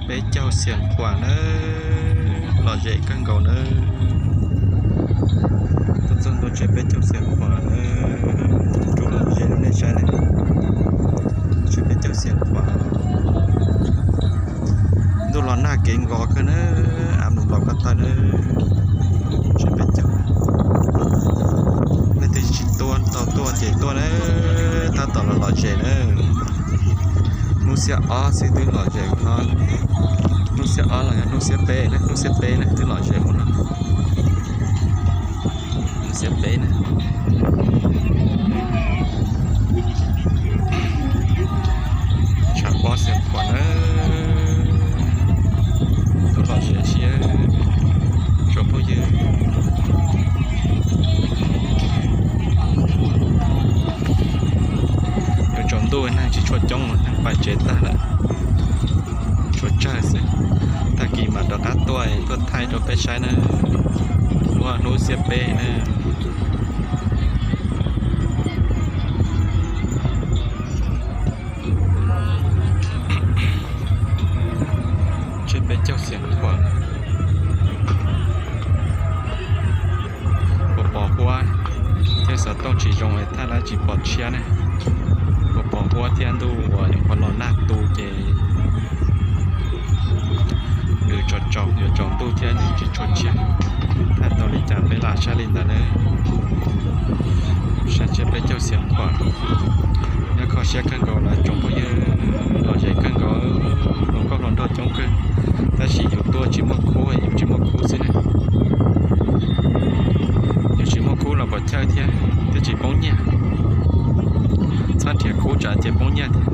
Peb caug Xiav Khuam nawb, lom zem kawg nkaus nawb. Tuaj txog ntua tsev Peb caug Xiav Khuam nawb, rub lom zem rau nej saib nawb. Tsev Peb caug Xiav Khuam, ntuj los nag kev nkos kawg nawb, av nplaum ko taw nawb. Tsev Peb caug, leej twg tsis tuaj tau tuaj ces tuaj nawb, tab tom los lom zem nawb. Hnub xiab ob xwb twb lom zem no. Hnub xiab ob los yog hnub xiab peb na, hnub xiab peb na twb lom zem mus no. Hnub xiab peb na. Tshav pob Xiav Khuam nawb, tuaj lom zem siab tsoom phooj ywg. Yuav tsaus ntuj neeg tsis tshua coob, neeg pais tsev tag lawm, tshuav tsawg xwb. Tag kis mam rov qab tuaj, tuaj thaij rau peb saib na. Hnub, hnub xiab peb na. Tsev Peb caug Xiav Khuam, puas pom huab thiab xov tooj tsis zoo es thaij lawv tsis pom tshiab ne. Puas pom huab thiab ntuj uas nyuam qhuav los nag tu ces nws tsaus tsaus, yuav tsaus ntuj thiab nws tsis tshua tshiab. Thaij tau li cas peb lam saib li ntawd na. Saib Tsev Peb caug Xiav Khuam, nyob kho siab kawg nkaus lawm tsoom phooj ywg, lom zem kawg nkaus, hluas nkauj hluas nraug coob kawg. Tab sis yus tuaj tsis muaj khub, yus tsis muaj khub xwb ne. Yus tsis muaj khub los pom chaw thiab, thiab tsis poob nyiaj. Txhob nrhiav khub tsam ces poob nyiaj thiab.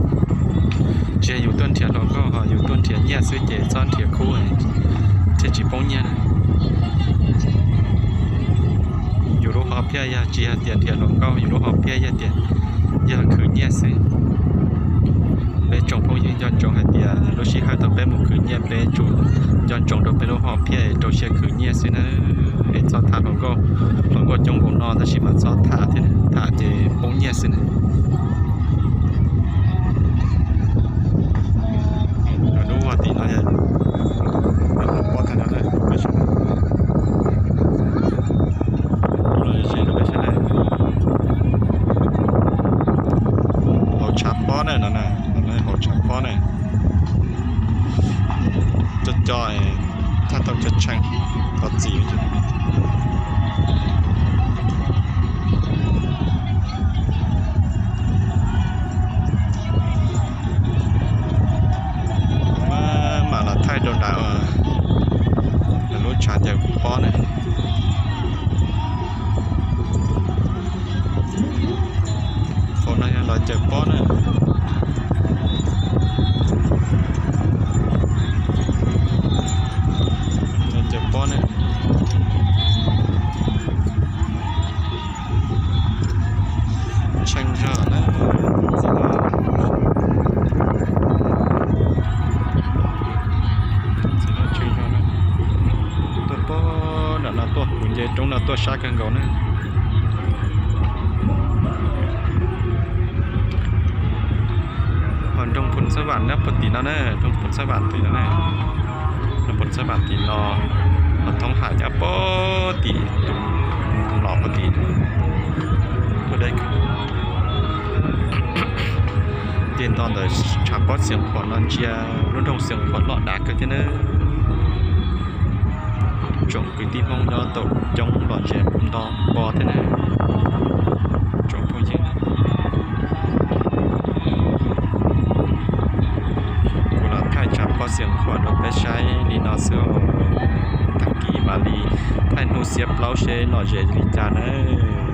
Tsis yog yus tuaj nrhiav hluas nkauj, ho yus tuaj nrhiav nyiaj xwb ces txhob nrhiav khub thiaj tsis poob nyiaj na. Yus lub hom phiaj yog tsis yog tias nrhiav hluas nkauj, yus lub hom phiaj yog tias yog khwv nyiaj xwb. Peb tsoom phooj ywg nco ntsoov hais tias lub sij hawm thaum peb mus khwv nyiaj peb tsum nco ntsoov rau peb lub hom phiaj rau siab khwv nyiaj xwb na. Es txhob tham hluas nkauj, hluas nkauj coob npaum no tab sis mas txhob tham thiab, tham ces poob nyiaj xwb na. Lub hov tim no, pob tag no, hauv tshav pob na, no hauv tshav pob na. Cov cov tshaj tau cov tshee tov txim. Mam los thaij rau nram lub tshav caws pob na. Hauv no yog los caws pob na. Los caws pob na. Tshee zog na. Tshee zog na. Tuaj pob nram no tuaj, kuv nce roob no tuaj sab kawg nkaus na. Ho nroog Phoos Xab Vam nyob puag tim no na, nroog Phoos Xab Vam tim no na. Nroog Phoos Xab Vam tim no, ho Thoob Ham nyob puag tim, los puag tim. Ces nto ntawm tshav pob Xeev Khuam no ntsia lub nroog Xeev Khuam loj dav kawg thiab na. Tsoom kwv tij Hmoob nyob tau coob lom zem nto npo thiab na. Tsoom phooj ywg, kuv los thaij tshav pob Xeev Khuam rau peb saib li no xwb os. Tag kis mam li thaij hnub xiab plaub seb lom zem li cas nawb.